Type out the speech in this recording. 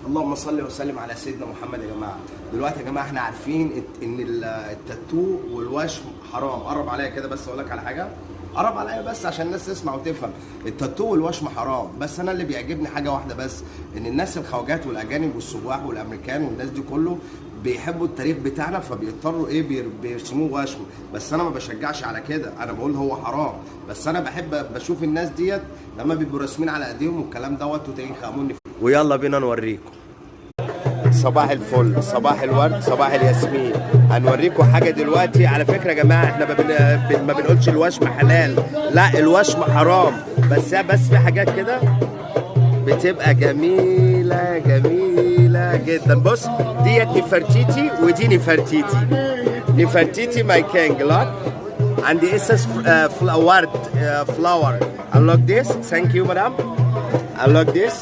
اللهم صل وسلم على سيدنا محمد. يا جماعه، دلوقتي يا جماعة احنا عارفين ان التاتو والوشم حرام. قرب عليا كده بس اقول لك على حاجه، قرب عليا بس عشان الناس تسمع وتفهم. التاتو والوشم حرام، بس انا اللي بيعجبني حاجة واحدة بس، ان الناس الخواجات والاجانب والسواح والامريكان والناس دي كله بيحبوا التاريخ بتاعنا، فبيضطروا ايه بيرسموه وشم. بس انا ما بشجعش على كده، انا بقول هو حرام، بس انا بحب بشوف الناس ديت لما بيبقوا راسمين على ايديهم والكلام دوت وتاريخ امون. ويلا بينا نوريكم. صباح الفل، صباح الورد، صباح الياسمين. هنوريكم حاجة دلوقتي. على فكرة يا جماعه، احنا ما بنقولش الوشم حلال، لا، الوشم حرام، بس في حاجات كده بتبقى جميلة جميلة جدا. بص، ديت نفرتيتي ودي نفرتيتي. نفرتيتي my king، look، and this is ورد، flower. I like this. thank you madam. I like this.